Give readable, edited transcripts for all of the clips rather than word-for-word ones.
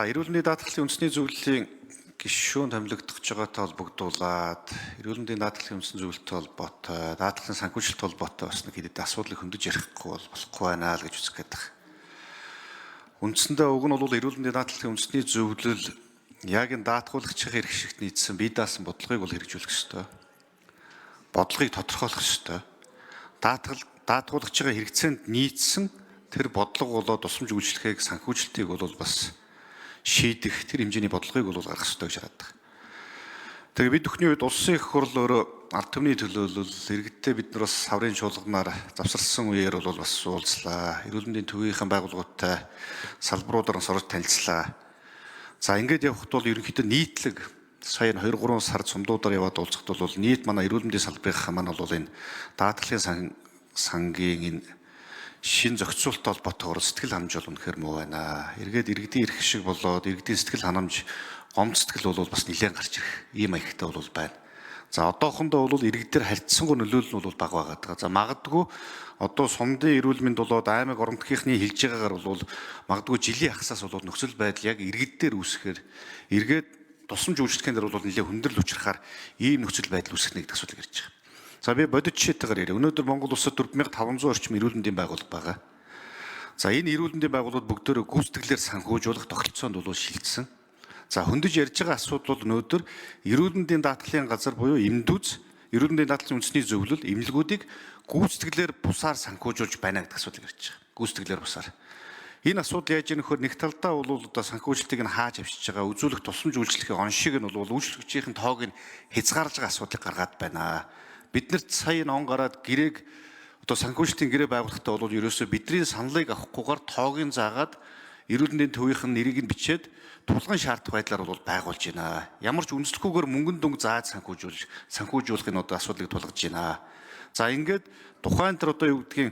Эрүүл мэндийн даатгалын үндэсний зөвлөлийн гишүүн томилогдож байгаатай холбогдуулаад эрүүл мэндийн даатгалын үндсэн зөвлөлтөй холбоотой, даатгалын санхүүжилт холбоотой бас нэг хэд хэдэн асуудлыг хөндөж ярихгүй бол болохгүй байна л гэж үзэх гээд байна. Үндсэндээ уг нь бол эрүүл мэндийн даатгалын үндэсний зөвлөл яг энэ даатгуулагчийн эрх ашигт нийцсэн бие даасан бодлогыг бол хэрэгжүүлэх ёстой. Бодлогыг тодорхойлох ёстой. Даатгуулагчийн хэрэгцээнд нийцсэн тэр бодлого болоо тусламж үйлчлэхийг санхүүжилтийг бол бас шийдэх тэр хэмжээний бодлогыг бол гаргах ёстой гэж хараад байна. Тэгээ бид бүхний үед улсын их хурл өөрөө ард түмний төлөөлөл иргэдтэй бид нар бас саврын чуулганаар завсарсан үеэр бол бас уулзлаа. Эрүүл мэндийн төвийнхээ байгууллагуудтай салбаруудаар бас орж танилцлаа. За ингээд явхад бол ерөнхийдөө нийтлэг сая 2 3 сар цумдуудаар яваад уулзахад бол нийт манай эрүүл мэндийн салбарынхаа маань бол энэ даатгалын сангийн энэ шин зохицуулттай холбоотойгоор сэтгэл ханамж бол үнэхээр муу байна. Эргээд иргэдийн эрх шиг болоод иргэдийн сэтгэл ханамж гомд сэтгэл бол бас нэлээд гарч ирэх ийм маягтай бол байна. За одоохондоо бол иргэдээр харьцсангуй нөлөөлөл нь бол бага байгаа даа. За магадгүй одоо сумдын эрүүл мэнд болоод аймаг оронтгийнхны хэлж байгаагаар бол магадгүй жилийн хагасаас бол нөхцөл байдал яг иргэдээр үүсгэхээр эргээд тусламж үйлчлэхин дээр бол нэлээд хүндрэл учрахаар ийм нөхцөл байдал үүсгэх нэг асуудал ярьж байгаа. За би бодит жишээтэйгээр яриа. Өнөөдөр Монгол улсад 4500 орчим эрүүл мэндийн байгууллага байгаа. За энэ эрүүл мэндийн байгууллагууд бүгдөө гүйцэтгэлээр санхүүжүүлэх тогтолцоонд бол шилжсэн. За хөндөж ярьж байгаа асуудал бол өнөөдөр эрүүл мэндийн даатгалын газар буюу эмдүүз, эрүүл мэндийн даатгалын үндэсний зөвлөл эмнэлгүүдийг гүйцэтгэлээр бусаар санхүүжүүлж байна гэдэг асуудал ярьж байгаа. Гүйцэтгэлээр бусаар. Энэ асуудал яаж ийм нөхөр нэг талдаа бол одоо санхүүжилтийг нь хааж авчиж байгаа үзүүлэх тусламж үйлчлэхийн оншиг нь бол үйлчлэгчийн тоог нь хязгаарлаж байгаа асуудлыг гаргаад байна. Бид нарт сая энэ он гараад гэрээг одоо санхүүжилтийн гэрээ байгуулахдаа бол ерөөсөө бидний саналыг авахгүйгээр тоог нь заагаад эрүүл мэндийн төвийнх нь нэрийг нь бичээд тулгын шаардах байдлаар бол байгуулж байна. Ямар ч үндэслэхгүйгээр мөнгөн дүнг зааж санхүүжүүлэх энэ одоо асуудлыг тулгаж байна. За ингээд тухайн тэр одоо юу гэдгийг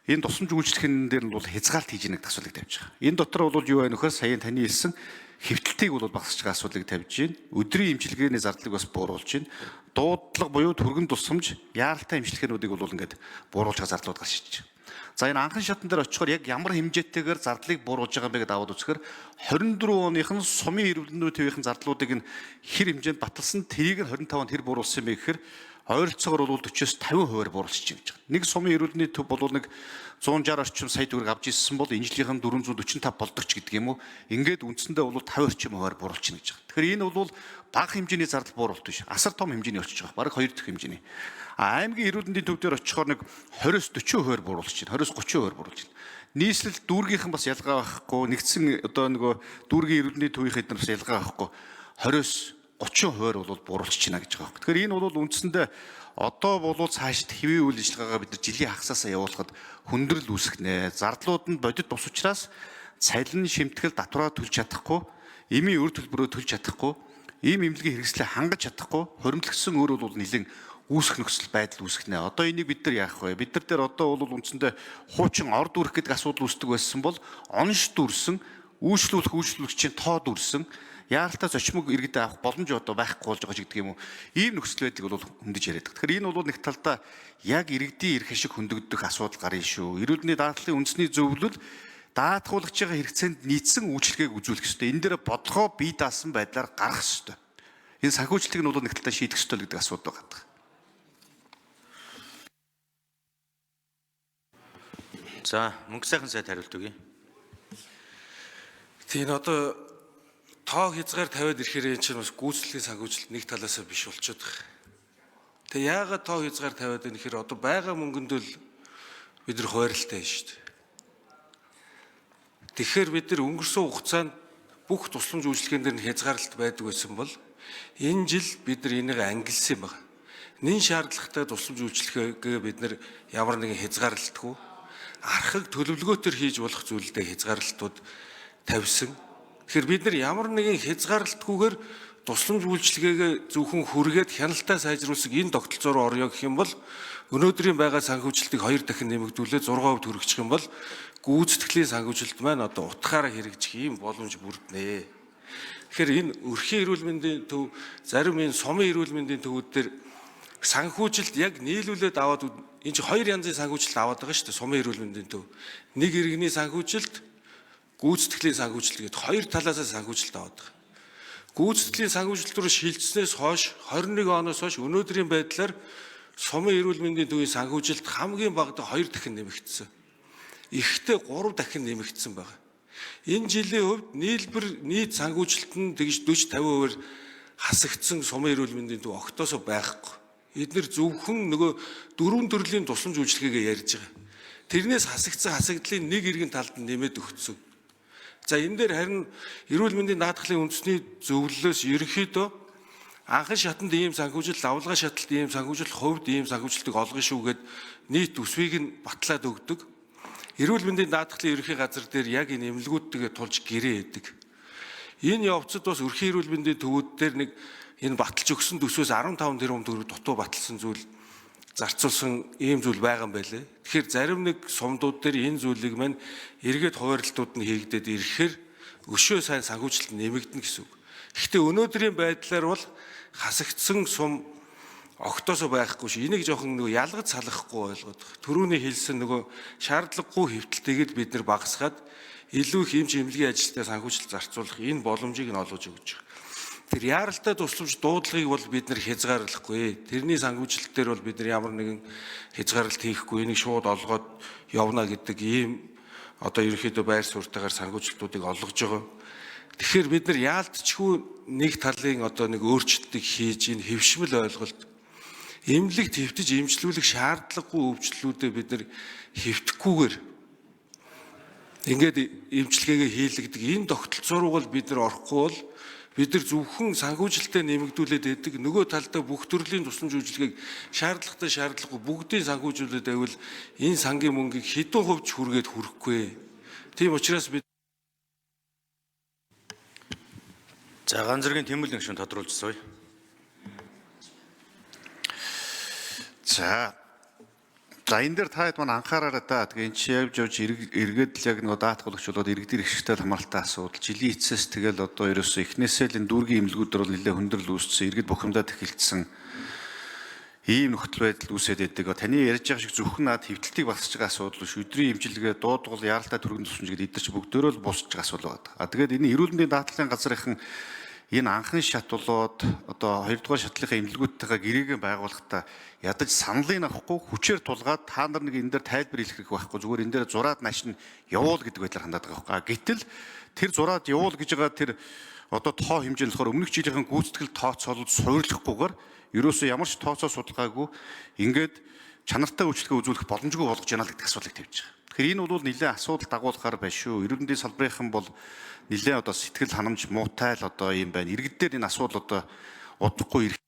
энэ тусламж үйлчлэхэн дээр нь бол хязгаарлалт хийж яах гэдэг асуудлыг тавьж байгаа. Энэ дотор бол юу байна вөхөр сая таны хэлсэн хэвтэлтийг бол багасгах байгаа асуудлыг тавьж байна. Өдрийн эмчилгээний зардлыг бас бууруулж байна. Дуудлага буюу түргэн тусламж яаралтай эмчилгээнүүдийг бол ингээд бууруулж байгаа зардлууд гарч ирж байна. За энэ анхан шатн дээр очихоор яг ямар хэмжээтэйгээр зардлыг бууруулж байгаа юм бэ гэдээ аваад үзэхээр 24 оных нь сумын эрүүл мэндийн төвийн зардлуудыг нь хэр хэмжээнд баталсан тэрийг нь 25 онд хэр бууруулсан юм бэ гэхээр ойролцоогоор бол 40-оос 50% бууруулчих гэж байгаа. Нэг сумын эрүүл мэндийн төв бол нэг 160 орчим сая төгрөг авч ирсэн бол энэ жилийнх нь 445 болдог ч гэдэг юм уу. Ингээд үндсэндээ бол 50 орчим хувиар бууруулчихна гэж байгаа. Тэгэхээр энэ бол бага хэмжээний зардал бууруулалт биш. Асар том хэмжээний очиж байгаа. Бараг 2 дахь хэмжээний. А аймгийн эрүүл мэндийн төв дээр очихоор нэг 20-с 40 хувиар бууруулж байна. 20-с 30 хувиар бууруулж байна. Нийслэл дүүргийнхэн бас ялгаа байхгүй. Нэгдсэн одоо нөгөө дүүргийн эрүүл мэндийн төвийн хэд нар бас ялгаа байхгүй. 20-с 30 хувиар бол бууруулчих байна гэж байгаа. Тэгэхээр энэ бол үндсэндээ одоо болвол цаашд хэвийн үйл ажиллагаагаа бид нар жилийн хагасаасаа явуулахад хүндрэл үүсгэнэ. Зардлууд нь бодит бус учраас цалин шимтгэл татвараа төлж чадахгүй, эмийн өр төлбөрөө төлж чадахгүй, ийм эмнэлгийн хэрэгслээ хангаж чадахгүй, хоримтлогдсон өөр бол нэлээд үүсэх нөхцөл байдал үүсгэнэ. Одоо энийг бид нар яах вэ? Бид нар дээр одоо бол үндсэндээ хуучин ор дүүрэх гэдэг асуудал үүсдэг байсан бол онш дүрсэн, үйлчлүүлэх үйлчлүүлэгчийн тоо дүрсэн, яаралтай зочмог иргэдээ авах боломж одоо байхгүй болж байгаа ч гэдэг юм уу. Ийм нөхцөл байдлыг бол хөндөж яриад байгаа. Тэгэхээр энэ бол нэг талдаа яг иргэдийн эрх ашиг хөндөгдөх асуудал гарна шүү. Эрүүл мэндийн даатгалын үндэсний зөвлөл даатгуулагчийн хэрэгцээнд нийцсэн үйлчилгээг үзүүлэх ёстой. Энэ дээр бодлогоо бие даасан байдлаар гаргах ёстой. Энэ санхүүжилтийг нь бол нэг талдаа шийдэх ёстой гэдэг асуудал байгаа. За мөнгө сайхан сайд хариулт өгье. Тийм одоо тоо хязгаар тавиад ирэхээр энэ чинь бас гүйцэтгэлийн санхүүжилт нэг талаасаа биш болчиход байгаа. Тэгээ яагаад тоо хязгаар тавиад байна гэхээр одоо байгаа мөнгөндөө л бид нар хуваарлалтай шүү дээ. Тэгэхээр бид нар өнгөрсөн хугацаанд бүх тусламж үйлчилгээнд дэр нь хязгаарлалт байдаг байсан бол энэ жил бид нар энийг ангилсан юм байна. Нин шаардлагатай тусламж үйлчилгээгээ бид нар ямар нэгэн хязгаарлалтгүй архаг төлөвлөгөөтөр хийж болох зүйлдээ хязгаарлалтууд тавьсан. Тэгэхээр бид нар ямар нэгэн хязгаарлалтгүйгээр тусламж үйлчилгээгээ зөвхөн хүргээд хяналтаа сайжруулсан энэ тогтолцоо руу орё гэх юм бол өнөөдрийн байгаа санхүүжилтийг 2 дахин нэмэгдүүлээд 6% хүргэчих юм бол гүйцэтгэлийн санхүүжилт маань одоо утгаараа хэрэгжих ийм боломж бүрднэ. Тэгэхээр энэ өрхийн эрүүл мэндийн төв, зарим энэ сумын эрүүл мэндийн төвүүд дээр санхүүжилт яг нийлүүлээд аваад энэ чинь хоёр янзын санхүүжилт аваад байгаа шүү дээ сумын эрүүл мэндийн төв. Нэг иргэний санхүүжилт, Гүйцэтгэлийн санхүүжилт гэдэг хоёр талаасаа санхүүжилт аваад байгаа. Гүйцэтгэлийн санхүүжилт рүү шилжснээс хойш 21 оноос хойш өнөөдрийн байдлаар сумын эрүүл мэндийн төвийн санхүүжилт хамгийн багадаа 2 дахин нэмэгдсэн. Ихтэй 3 дахин нэмэгдсэн байна. Энэ жилийн хувьд нийлбэр нийт санхүүжилт нь тэгж 40 50%-аар хасагдсан сумын эрүүл мэндийн төв огтоосоо байхгүй. Эднэр зөвхөн нөгөө дөрвөн төрлийн тусламж үйлчилгээгээ ярьж байгаа. Тэрнээс хасагдсан хасагдлын нэг эргэн талд нь нэмээд өгсөн. За энэ дээр харин эрүүл мэндийн даатгалын үндэсний зөвлөлөөс ерөнхийдөө анхан шатанд ийм санхүүжилт, лавлгаа шаталт ийм санхүүжилт, хувьд ийм санхүүжилтийг олгоно шүү гэд нийт төсвийг нь батлаад өгдөг. Эрүүл мэндийн даатгалын ерөнхий газар дээр яг энэ эмнэлгүүдтэйгээ тулж гэрээ хийдэг. Энэ явцад бас өрхийн эрүүл мэндийн төвүүд дээр нэг энэ баталж өгсөн төсвөөс 15 тэрбум төгрөг дутуу баталсан зүйл зарцуулсан ийм зүйл байгаа юм байлээ. Тэгэхээр зарим нэг сумдууд дээр энэ зүйлийг мань эргээд хуваарлтууд нь хийгдээд ирэхээр өшөө сайн санхүүжилт нэмэгдэнэ гэсэн үг. Гэхдээ өнөөдрийн байдлаар бол хасагдсан сум огтоосоо байхгүй ш. Энийг жоохон нөгөө ялгаж салгахгүй ойлгоод. Төрүүний хэлсэн нөгөө шаардлагагүй хэвтэлтийг л бид нар багасгаад илүү их эмч эмнэлгийн ажилтнаа санхүүжилт зарцуулах энэ боломжийг нь олгож өгч байгаа. Тэр яаралтай тусламж дуудлагыг бол бид нар хязгаарлахгүй. Тэрний санхүүжилт дээр бол бид нар ямар нэгэн хязгаарлалт хийхгүй. Энийг шууд олгоод явна гэдэг ийм одоо ерөнхийдөө байр суурьтайгаар санхүүжилтүүдийг олгож байгаа. Тэгэхээр бид нар яалтчгүй нэг талын одоо нэг өөрчлөлтийг хийж энэ хэвшмэл ойлголт эмнэлэгт хэвтэж эмчлүүлэх шаардлагагүй өвчлөлүүдээ бид нар хэвтэхгүйгээр ингээд эмчилгээгээ хийлэгдэг энэ тогтолцоо руу бол бид нар орохгүй бол бид нар зөвхөн санхүүжилтээ нэмэгдүүлээд байдаг, нөгөө талдаа бүх төрлийн тусламж үйлчилгээг шаардлагатай шаардлагагүй бүгдийг санхүүжүүлээд байвал энэ сангийн мөнгийг хэдэн хувьд ч хүргээд хүрэхгүй. Тийм учраас бид За ганц зэргийн Тэмүүлэн гишүүн тодруулж сууя. За. За энэ дээр та хэд маань анхаараарай да. Тэгээ эн чи явж явж эргээд л яг нөгөө даатгуулагч болоод иргэдийн эрхчлэлтэй хамааралтай асуудал. Жилийн эцэс тэгэл одоо ерөөсөө эхнээсээ л энэ дүүргийн эмнэлгүүд дээр бол нэлээд хүндрэл үүссэн. Иргэд бухимдаад эхэлсэн. Ийм нөхцөл байдал үүсээд байдаг. Таны ярьж байгаа шиг зөвхөн наад хэвтэлтийг багасгаж байгаа асуудал биш. Өдрийн эмчилгээ, дуудвал, яаралтай түргэн тусламж гэдэг эдгээр чи бүгдөө л бусч байгаа асуудал байна. А тэгээд энэ эрүүл мэндийн даатгалын газрынхан энэ анхан шат болоод одоо хоёрдугаар шатлалынхаа эмнэлгүүдтэйгээ гэрээгээ байгуулахдаа ядаж саналыг авахгүй хүчээр тулгаад та нар нэг энэ дээр тайлбар хэлэх хэрэг байхгүй, зүгээр энэ дээр зураад нааш нь явуул гэдэг байдлаар хандаад байгаа байхгүй. Гэтэл тэр зураад явуул гэж байгаа тэр одоо тоо хэмжээ нь болохоор өмнөх жилийнхэн гүйцэтгэл тооцоололд суйрлахгүйгээр ерөөсөө ямар ч тооцоо судалгаагүй ингээд чанартай үйлчилгээ үзүүлэх боломжгүй болгож байна л гэдэг асуудлыг тавьж байгаа. Тэгэхээр энэ бол нэлээд асуудал дагуулахаар байна шүү. Эрүүл мэндийн салбарынхан бол нэлээд одоо сэтгэл ханамж муутай л одоо юм байна. Иргэдээр энэ асуудал одоо удахгүй ирэх